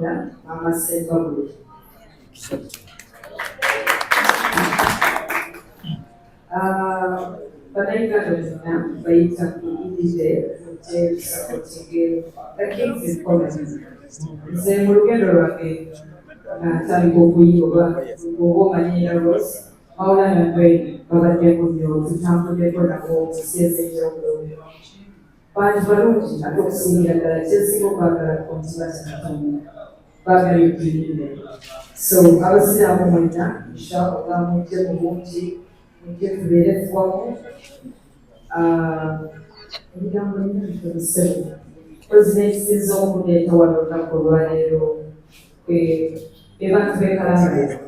Mama Sembabule. Ah, Bannayuganda bonna bayita ku Idide mujje tusupportinge the Kings in comedy. Nze mu lugendo lwange nga ntandika okuyiga oba oba omanyi Nina Roz, Maulana Brain babaddeko nnyo, tutambuddeko nabo mu nsi ez'enjawulo. Bantu balungi ate okusingira ddala kyensinga okwagalako nti batya Katonda, baagala eddiini. So abasiraamu mwenna, inshallah mujje mu bungi, mujje tubeere wamu. Ah, ebigambo bina bitono ssebo. President sinza okuleeta wano olunaku olwaleero be bantu b'e Kalangala.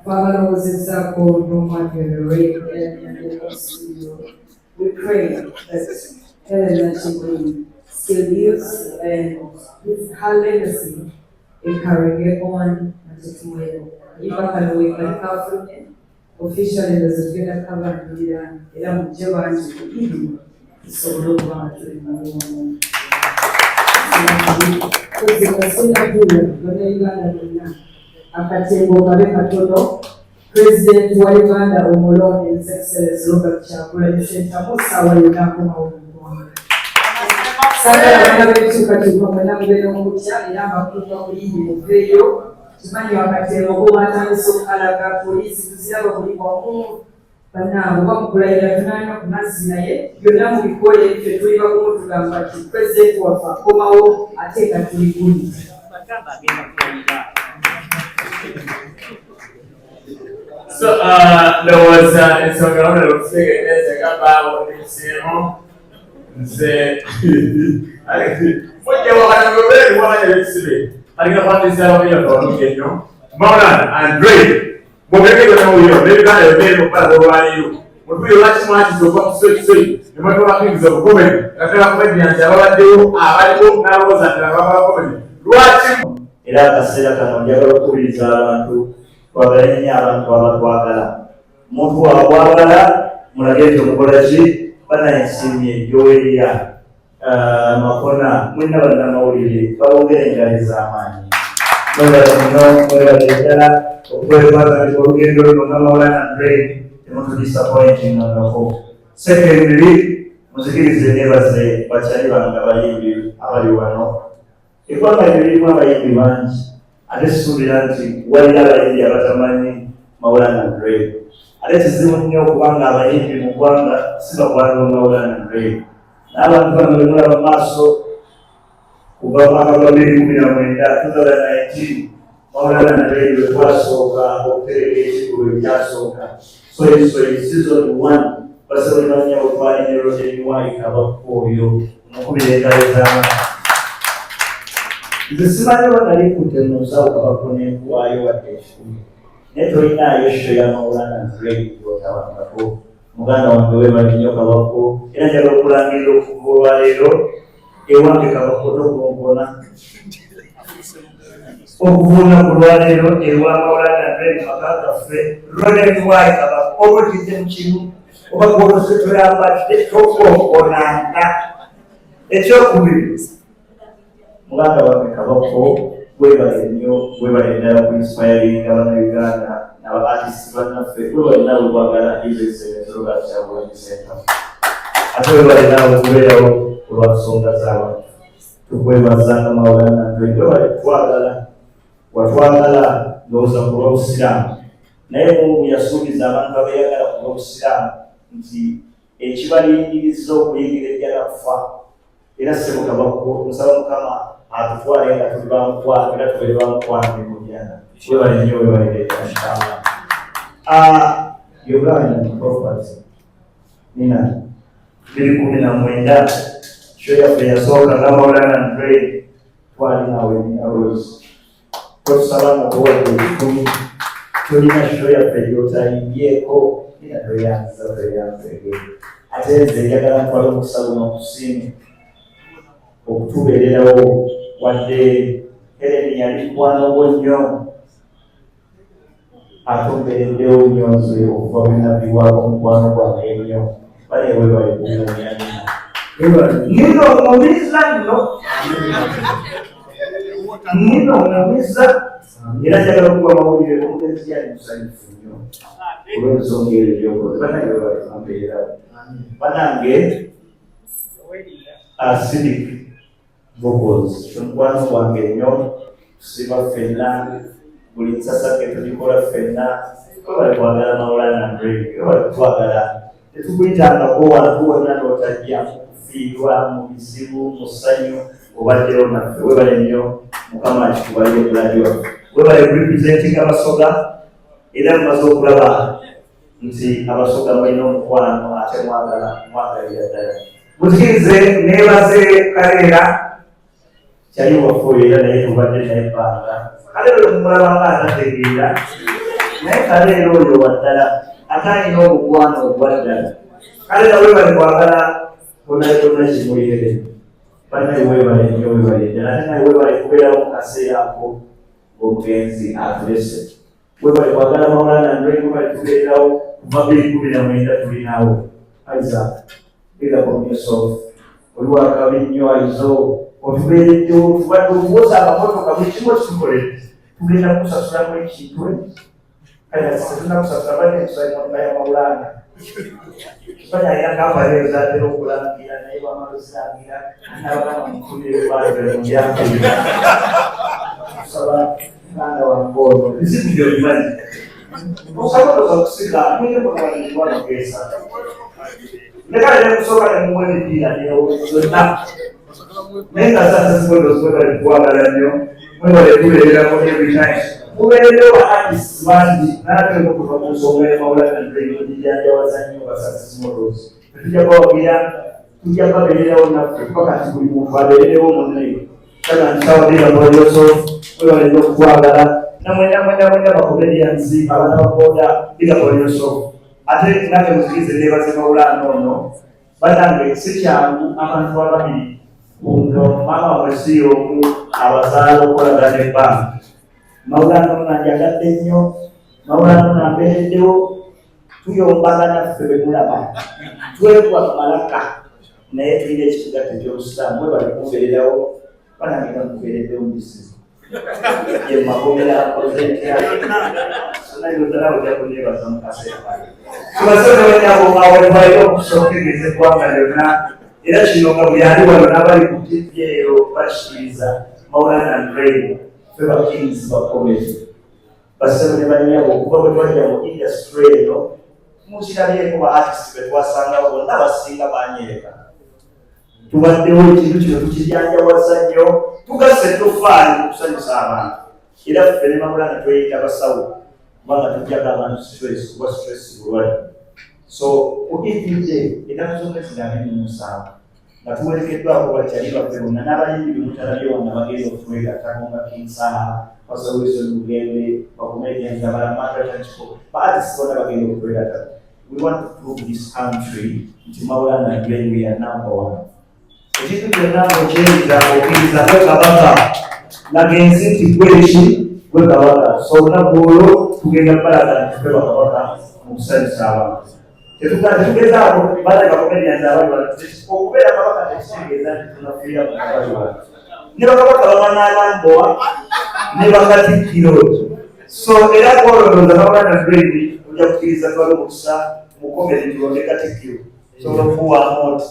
Twabalowoozezzaako n'omwami ono Ray eyanyambeko studio. We pray that Helen Nakimuli still lives and her legacy ecarrying on nga tetumwera. Kayimba kano we kali kafulumye officially, ndowooza tugenda kukabanjulira era mujje bangi ku Idi tusobole okuba nga tuli nabo wamu. Kaseera Bannayuganda bonna, akatengo kabe katono. Pulezidenti wa Uganda omulonde, His Excellency Robert Kyagulanyi Ssentamu, ssaawa yonna akomawo mu ggwanga. Saagala abaana b'enkyukakyuka mwenna mubeere mukutya era abakuuka ku Idi muveeyo. Kimanyi akatengo ko batandise okukalaga, poliisi tuziraba buli wamu. Bannaabo bamukulayira tunanywa ku mazzi, naye byonna mubikole, ffe tuli bagumu, tugamba nti pulezidenti waffe akomawo ate nga tuli guli. Bagamba agenda kulayira. So, ndowooza ensonga wano okutegedde segambaawo ekiseemu nze mujja wakati mubeere wamanya ebisibe alina kwandisa abamenya balungi ennyo Maulana Andre mwogeke byonna mubiro n'Ebuganda yonna eri mukubalaga olwaleero mutubire lwaki mwakiza okuva ku soyisoyi ne mwetwala Kings of Comedy nga tera comedians ababaddewo abaliwo n'alowooza nti ababa comedy lwaki. Era akaseera kano njagala okukubiriza abantu twagale nnyo abantu abatwagala. Omuntu wakwagala mulage nti omukola ki. Banayensiimye Joweria Makona, mwenna bannamawulire babongera engalo ez'amaanyi. Mwebale muno, mwebale ddala okwetwatandika olugendo luno nga Maulana Andre, temutudisappointingangako. Secondly, muzikirize nebaze bakyali bange abayimbi abali wano. Eggwanga lino lirimu abayimbi bangi, ate sisuubira nti waliyo abayimbi abatamanyi Maulana Andre. Ate kizibu nnyo okubanga abayimbi mu ggwanga si bakwano ba Maulana Andre. N'abantu bano bemulaba mu maaso, kuva mwaka gwa 2019, 2019, Maulana Andre lwe twasooka okutereka ekigulu ekyasooka Soyi Soyi season 1, basobola bannyawo twalina Roden Y Kabaka oyo omukubira engalo ez'amaanyi. Nze simanyi oba nali nkutte mu nsawo Kabaka nenkuwaayo wadde 100, naye tolinaayo show ya Maulana Andre gyotabangako. Muganda wange, weebale nnyo Kabako. Era njagala okulangirira okuva olwaleero ewange Kabako tokonkona. Okuva olunaku lwaleero ewa Maulana Andre maka gaffe, Roden Y Kabako, oba ojjidde mu kimu oba gwolose toyambadde, tokonkonanga. Ekyokubiri, muganda wange Kabako, webale nnyo, webale ddala ku inspiringa Bannayuganda n'aba artist bannaffe. Webale naawe kwagala His Excellency Robert Kyagulanyi Ssentamu, ate webale naawe kubeerawo ku lwa nsonga z'abantu. Tukwebaza nga Maulana Andre, webale kutwagala. Watwagala ndowooza ku lw'obusiraamu, naye Mungu yasuubiza abantu abeeyagala ku lw'obusiraamu nti ekibalindiriza okuyingira ejjana kufa. Era ssebo Kabako, nsaba Mukama atutwale nga tuli bamukwano era tubeere bamukwano ne mujjana. Webale nnyo, webale, inshallah. Ah, Uganda property nina 2019, show yaffe yasooka nga Maulana Andre twali naawe Nina Roz. Totusaba nga tuwadde 1,000, tulina show yaffe gy'otayimbyeko. Nina, toyanza, toyanzege. Ate nze njagala ntwale omukisa guno okusiima okutubeererawo. Wadde Helen yali mukwano gwo nnyo, ate ombeereddewo nnyo nze okuva bwe nabbiwako omukwano gwange ennyo. Bale webale kuwunya nina omubiza nno. Nino omumiza era njagala okuwa amawulire omugenzi yali musanyufu nnyo olw'ensonga eyo gyokoze. Bannange bebale bannange Acidic Vocals omukwano gwange nnyo, tusiba ffenna buli nsasage tugikola ffenna. Webale kwagala Maulana Andre, webale kutwagala, tetukuyitangako wantu wonna n'otajja mu kufiirwa, mu bizibu, mu ssanyu, obaddewo naffe. Webale nnyo, Mukama akikubalire omuladi waffe. Webale kurepresentinga Abasoga, era mumaze okulaba nti Abasoga mulina omukwano ate mwagala mwagalira ddala. Mutukirize neebaze Kaleera kyali waffe oyo, era naye tubadde naye ebbanga. Kaleera oyo mumulabanga atategeera, naye Kaleera oyo waddala ate alina omukwano ogwa ddala. Kaleera webale kwagala bonabonna kimuyere. Bannaye webale nnyo, webale ddala, ate naye webale kubeerawo mu kaseera ako ng'omugenzi atulese. Webale kwagala Maulana Andre, webale tubeererawo kuva 2019 tulinawo. Isaac, big up on yourself, oli wakabi nnyo. Aizo otubeereddewo, tubadde okuwoza amamotoka, buli kimu kitukole, tugenda kusasulamu ekintu. Kale tetulina kusasula, badde ntusaba emotoka ya Maulana. Kifanya alina kampani ezo zatera okulangira, naye bwamala ozirangira nabagamba mukulire bantu. Tusaba muganda wange ono bizibu byobimanyi okamotoka kusika mwine kunabantu nekale nekusooka nemuwa emipiira zonna, naye nga sasa zibwebale kukwagala nnyo, mwebale tubeereramu every time, mubeerewo ba artists bangi naate okuva ku nsonga ya Maulana gijanjawaza nnyo. Ba Success Motors tetujja kubawagira, tujja kubabeererawo naffe, kuba kati buli muntu abeererewo munne. Kama nsawa bila yourself, mwebale nnyo okukwagala namwena mwena mwena ba comedians, abantu abakoda, big up on yourself. Ate nange muzikirize nebaze Maulana ono. Bannange, si kyangu abantu ababiri nga maama wamwe si omu abazaala okukolagana ebbanga. Maulana ono anjagadde nnyo, Maulana ono ambeereddewo, tuyombagana ffe bemulaba twekwa mu malaka, naye tulina ekitugatta ekyobusiraamu. Mwebale kumbeererawo. Banange, nga mubeereddewo mu bizibu ye makomera akoze ntya sonayoozalawo ojja kuneebaza mu kaseera. Tubaseewenabo awevayo okusokegeeza eggwanga lyonna, era kino nga buli ali wano n'abali ku TV eyo bakikiriza. Maulana Andre, ffe ba kings ba comedy. Basebo ne bannyabo, okuva bwe twajja mu industry eno, mukirabyeko ba artist be twasangawo bonna basinga banyereka. Tubaddewo, ekintu kino tukijanjawaza nnyo, tugasse ettofaali mu kusanyusa abantu, era ffe ne Maulana tweyita basawo kubanga tujjako abantu stress, kuba stress bulwadde. So ku EPJ ennaku z'omwezi nga 27 nga tuwerekeddwako bakyali baffe bonna n'abayimbi bemutalabye wonna bagenda okutwegattako nga King Saha, Pastor Wilson Bugembe, ba comedians abalala, Margaret Anchiko, ba artists bonna bagenda okutwegattako. We want to prove this country nti Maulana and we are number one. Ekintu kyonna ng'okyeyita okkiriza gwe kabaka nagenzi nti gwe ki gwe kabaka. So olunaku olwo tugenda kubalaga nti ffe bakabaka mu kusanyusa abantu. Tetugezaako bale ba comedians abali wano okubeera kabaka tekitegeeza nti tunafiira mu kabali wano. Ne bakabaka baba n'abambowa ne bakatikkiro. So era kwolondooza Maulana Grade ojja kukkiriza twale omukisa mukomere tulonde katikkiro, sobola okuwaamu oti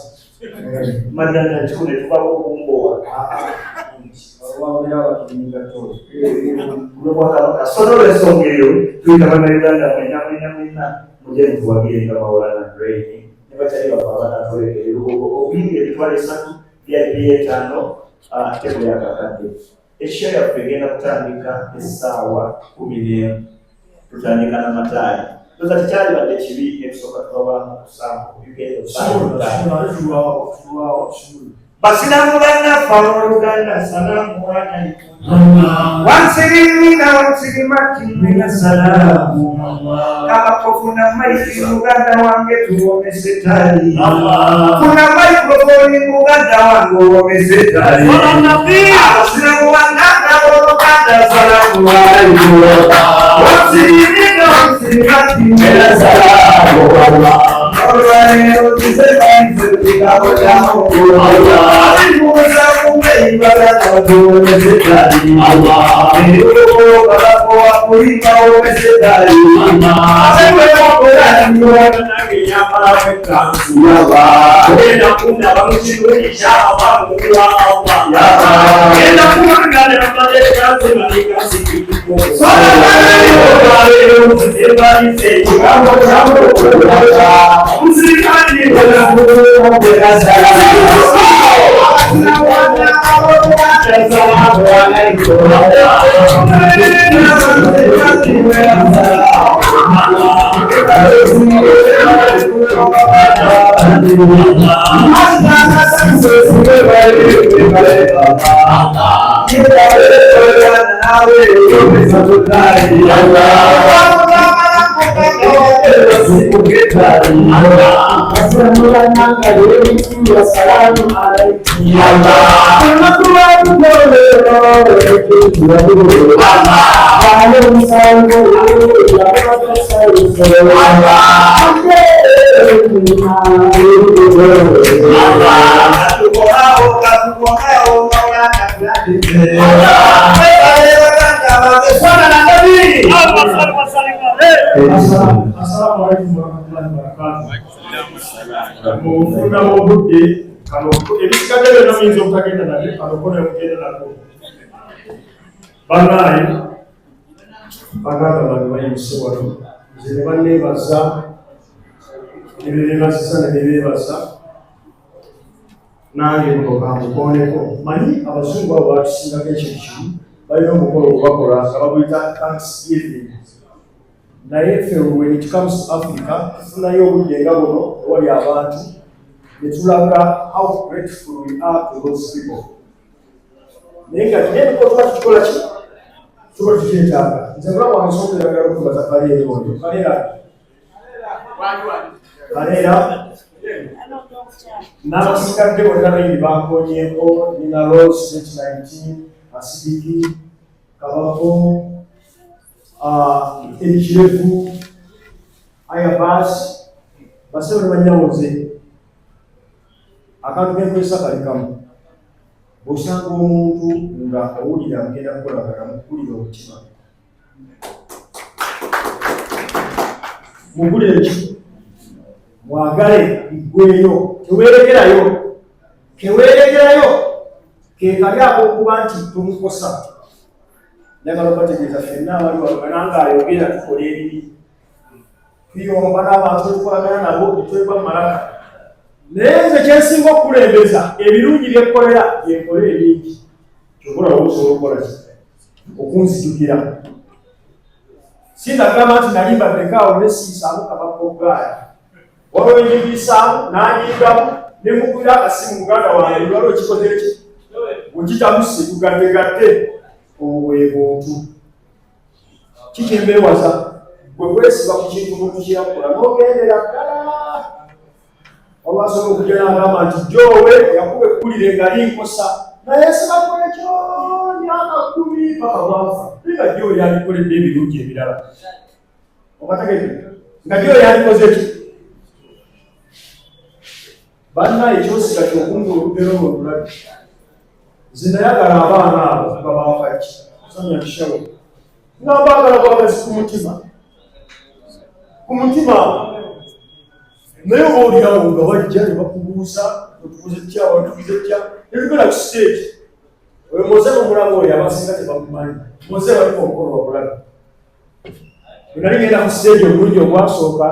madana nkikune tubako okumbowa lwabwakabaka. So nolwensonga eyo tuyita Bannayuganda mwena mwena mwena mujje mutuwagire nga Maulana Grade ne bakyali bafe abanatuleka erugogo okuyingira 30,000, VIP 5,000, table yakakadde. E show yaffe egenda kutandika essaawa 11, tutandika n'amataali. Toza tekyalibadde kibi netusooka tubawamu okusaako kubigenda. Basiramu bannaffe abooluganda, salaamu alaikum. Wansirimina wansirimati salaamu kabako. Funa maiki muganda wange tuwomese tali. Funa microphone muganda wange owomese tali. Abasiramu bannaffe abooluganda, salaamu alaikum. Wansirimina wansirimati salaamu. Olwaleero tuze banze kigabo kya Mungu. Alimuuza. Assalamu warahmatullahi wabarakatuh. Mufuna obudde kano ebisigadde byonna muyinza obutagenda nabyo kano kona mugenda nako. Bannaaye baganda bange bayimuse wano nze ne banneebaza ne bebeebazisa ne bebeebaza nange buno kamukooneko. Manyi abazungu abo batusingako ekintu kimu, balina omukolo gwe bakola nga baguyita Thanksgiving. Naye ffe when it comes to Africa tufunayo obudde nga buno ewali abantu ne tulaga how grateful we are to those people. Naye nga n'emikolo tuba tukikola ki tuba tukyetaaga. Nze mulamu wange nsobola oyagala okubaza Kaleera oyo. Kaleera Kaleera n'abasigadde bonna bayiri bankoonyeeko Nina Rose 2019 Asidiki Kabako Ekirevu Ayabas basebo ne bannyawoze akantu kenkozesa kali kamu. Bw'osanga omuntu nga owulira mugenda kukolagana mukkulire omutima, mugulire ki mwagale biggweyo, teweerekerayo keweerekerayo ke kali ak'okuba nti tomukosa. Njagala okubategeeza ffenna abali wano nange ayogera tukola ebibi, tuyomba n'abantu betukolagana nabo netwegwa mu malaka. Naye nze kyensinga okukulembeza ebirungi byekkolera byenkola ebingi, kyova olaba osobola okukola ki okunzijukira. Sinza kugamba nti nali mbaddeko awo nesiisaamu kabakoggaali, waliwo enjigiyisaamu n'anyigamu ne mukubira akasimu muganda wange waliwo kikoze ki wekitamuse tugattegatte. Obwo bwe buntu. Kikyembeewaza bwe weesiba ku kintu omuntu kye yakola n'ogendera ddala. Olwasobola okujja n'agamba nti Jowe yakuba ekkulire nga linkosa naye siba kwekyo myaka 10 paka bwafa, naye nga Jowe yalikoledde ebirungi ebirala. Obategedde nga Jowe yalikoze ki? Bannaye kyosiga kyokunga olugero olwo olulabi. Nze nayagala abaana abo nga bafaki samya kishawo nga mbaagala bwagazi ku mutima ku mutima, naye oba oliawo nga bajja ne bakubuuza otukuze tya watukuze tya ne tugenda ku siteegi. Oyo Moze nomulamu oyo abasinga tebamumanyi. Moze baliko omukolo wabulabi. Bwe nali ngenda ku siteegi omulundi ogwasooka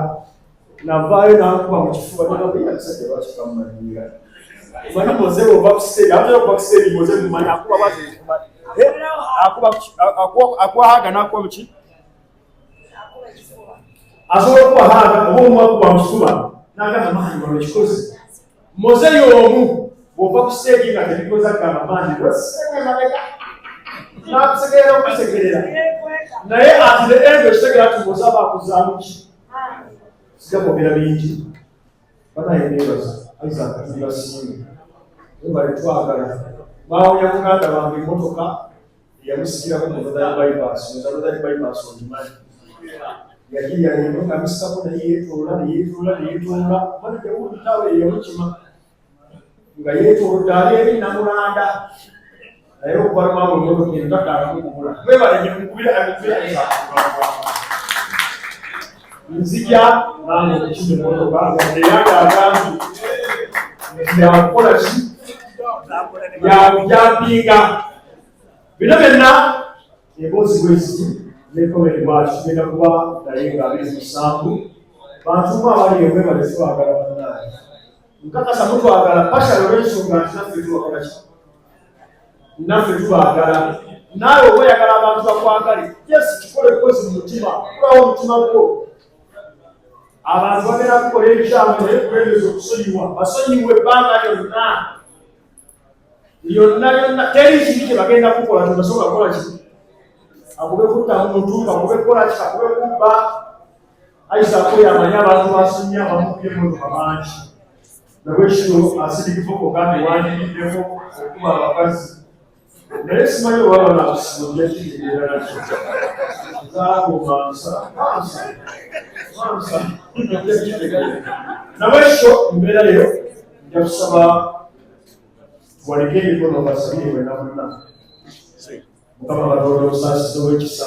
navaayo n'ankuba mu kifuba nagamba musajja lwaki bamumanyiira. Omanyi Moze bw'ova ku siteegi abatera okuva ku siteegi Moze mumanyi akuba bw'ati akuwa haga n'akuba muki asobola okuba haga oba omu akuba mu kifuba n'agamba maanyi wano kikoze. Moze y'omu bw'ova ku siteegi nga tebikoze agamba maanyi n'akusekerera okusekerera naye at the end okitegera nti Moze aba akuzaamu ki. Sijja kwogera bingi banaye neebaza Isaac tuli basiime webale twagala. Baawonya muganda wange emmotoka eyamusikirako mu Northern Bypass. Nza Northern Bypass ogimanyi, yagirya emmotoka amusikako naye yeetoola neyeetoola neyeetoola mana jawulitawe eyamukima nga yeetoolodde ali eri Namulanda. Naye okuva lwamwe emmotoka eno taddangamu kubula. Mwebale nnyo mukubire mukubire nzija nange okukima emmotoka wadde yange agambye nti yakukola ki yakujampinga. Bino byonna emboozi bweziti ne comedy bwati tugenda kuba naye nga 27. Bantu mwe abali emwebale, tubagala bannange. Nkakasa mutwagala pasha olw'ensonga nti naffe tubakola ki, naffe tubaagala. Naawe oba oyagala abantu bakwagale, yes, kikole bukozi mu mutima, kulawo omutima gwo. Abantu bagenda kukola ebikyamu naye kulembeza okusonyiwa, basonyiwe ebbanga lyonna lyonna lyonna. Teri kibi kye bagenda kukola tebasobola kukola ki, akube kutta muntu, kakube kukola ki, kakube kubba. Isaac oyo amanyi abantu basonyi abamukubye emmotoka bangi, nabwekityo asindikiboko gambe wandiyiddeko okuba abakazi, naye simanyi oba banakusiba ojja kitegeera nakyo. Zaako mansa mansa mansa ojja kitegeera. Nabwekityo embeera yo nja kusaba tuwanike emikono basabire mwenna mwenna. Mukama Katonda omusaasizi ow'ekisa,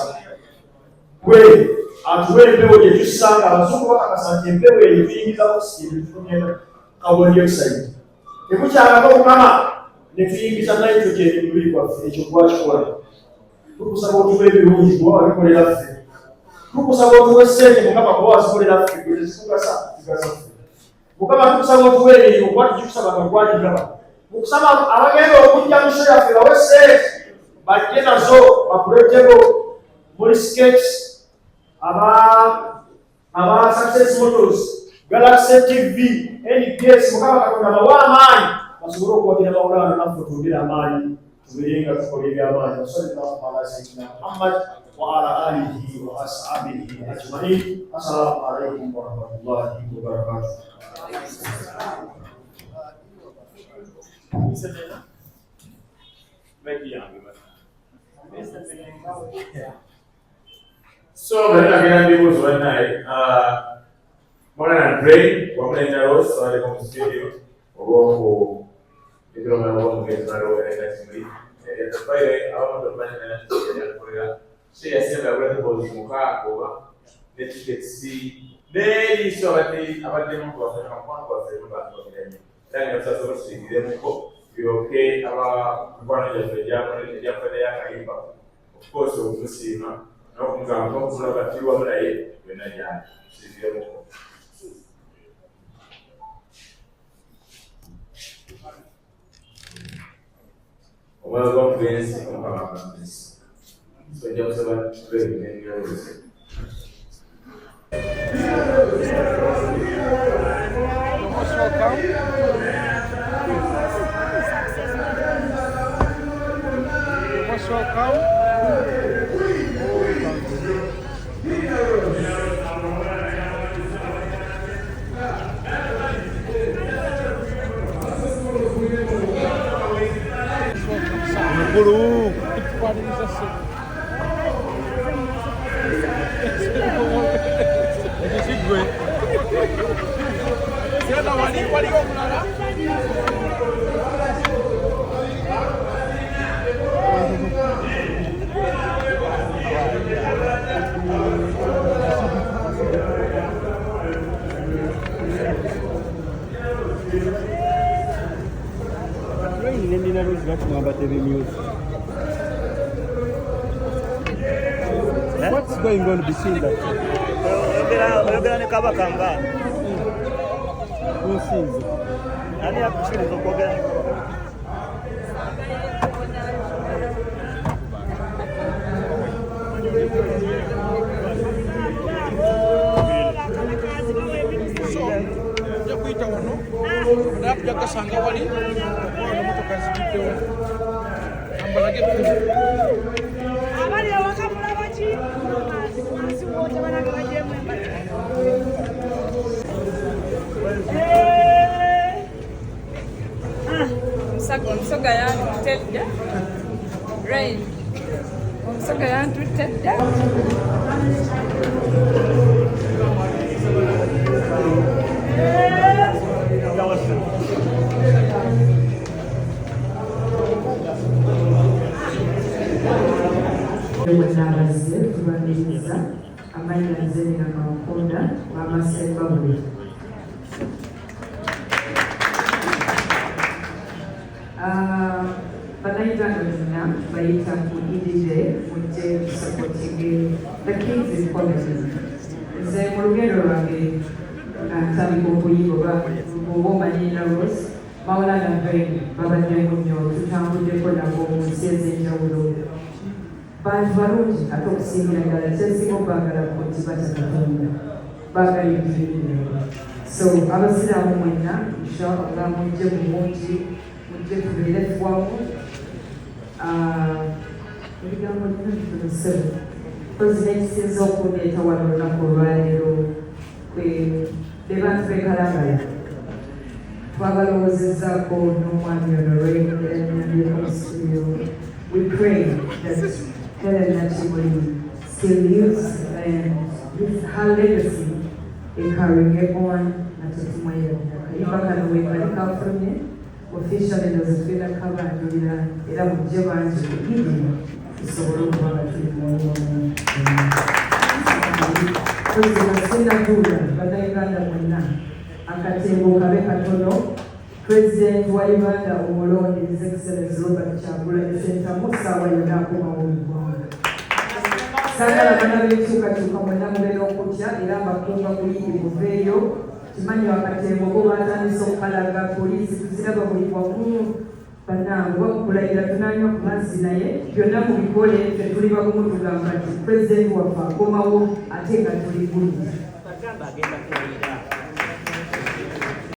gwe atuwa empewo gye tussa nga abazungu bakakasa nti empewo eyo tuyingiza oxygen, tufulumya carbon dioxide. Tekukyalako Mukama ne tuyingiza nitrogen mu mubiri gwaffe, ekyo gwakikola. Tukusaba otuwa ebirungi kuba wabikolera ffe. Tukusaba otuwa essente Mukama kuba wazikolera ffe, gwe tezitugasa, zigasa ffe. Mukama tukusaba otuwa emirimu kuba tukikusaba nga gwagigaba. Mukusaba abagenda okujja mu show yaffe bawe ssente bajje nazo bakuleeteko muri sketch, aba Success Motors, Galaxy TV, NBS. Mukama Katonda bawe amaanyi basobole okuwagira Maulana, naffe twongere amaanyi tubeere nga tukola ebyamaanyi. Wasallallahu ala sayyidina Muhammad wa ala alihi wa ashabihi ajmain. Assalamu alaikum warahmatullahi wabarakatuh. So nga tunagenda mu bibuuzo bannaye, Mwana Andre wamu ne Rose abaliko mu studio olw'oku ekiromero omugenzi nalowooza kimuli yafaire abamu tomanyi nayakolera she yasemba yagula tables 6 oba ne tickets n'eriiso abaddemu kubaffe mukwano gwaffe bantu bagira nnyo era nga tusaba basirigiremuko tulyoke aba mikwano gyaffe egyaffe yakayimba, of course okumusiima n'okumugamba n'okumulaba tuli wamu naye yonna gyali tusirigiremuko. Omwoyo gw'omugenzi Omukama amugenzi. So nja kusaba tubeegendereze. You're most welcome. You're most welcome. Oh, thanks. Mukulu. Tukwaniriza ssebo. Ekyo kiggwe. Genda wali waliwo omulala. Rain ne Nina Rose lwaki mwambadde bimyufu? What's going on between that? Oyogera ne Kabaka nga Kunsinze. Ani yakukkiriza okwogera ne Kabaka? So nja kuyita wano naye tujja kugasanga wali okuba emotoka zituddewo ambalage ekkubo. Abali awaka mulaba ki? Wansi woota banange bagyemu embaga. Omusoga yantutte dda. Rain, omusoga yantutte dda. Bonna abazze tubaniriza. Amannya nze Nina Kankunda, Maama Sembabule. Ah, Bannayuganda mwenna bayita ku EDJ, mujje tusupportinge the Kings in Comedy. Nze mu lugendo lwange nga ntandika okuyiga, oba oba omanyi Nina Rose, Maulana Brain babaddeko nnyo, tutambuddeko nabo mu nsi ez'enjawulo. Bantu balungi, ate okusingira ddala kyensinga okwagalako nti batya Katonda, baagala eddiini. So abasiraamu mwenna, inshallah, mujje mu bungi, mujje tubeere wamu. Ah, ebigambo bino bitono ssebo. Kozi n'ekisinza okundeeta wano olunaku olwaleero kwe be bantu b'e Kalangala. Twabalowoozezzaako n'omwami ono Ray era nyambyeko mu studio. We pray that Helen Nakimuli still lives and with her legacy ecarrying on nga tetumwerabira. Kayimba kano weekali kafulumye officially, ndowooza tugenda kukabanjulira era mujje bangi ku Idi tusobole okuba nga tuli mwoyo omu. Kozi nga sinnaduula, Bannayuganda mwenna, akatembo kabe katono. President wa Uganda omulonde, His Excellence Robert Kyagulanyi Ssentamu, ssaawa yonna akomawo mu ggwanga. Saagala bana b'enkyukakyuka mwenna mube n'okutya, era mbakunga kuyidi muveeyo. Kimanyi akatembo bo batandise okukalaga, poliisi tuziraba buli wamu. Bannange, oba mukulayira tunanywa ku mazzi, naye byonna mubikole, ffe tuli bagumu, tugamba nti pulezidenti waffe akomawo ate nga tuli bulungi.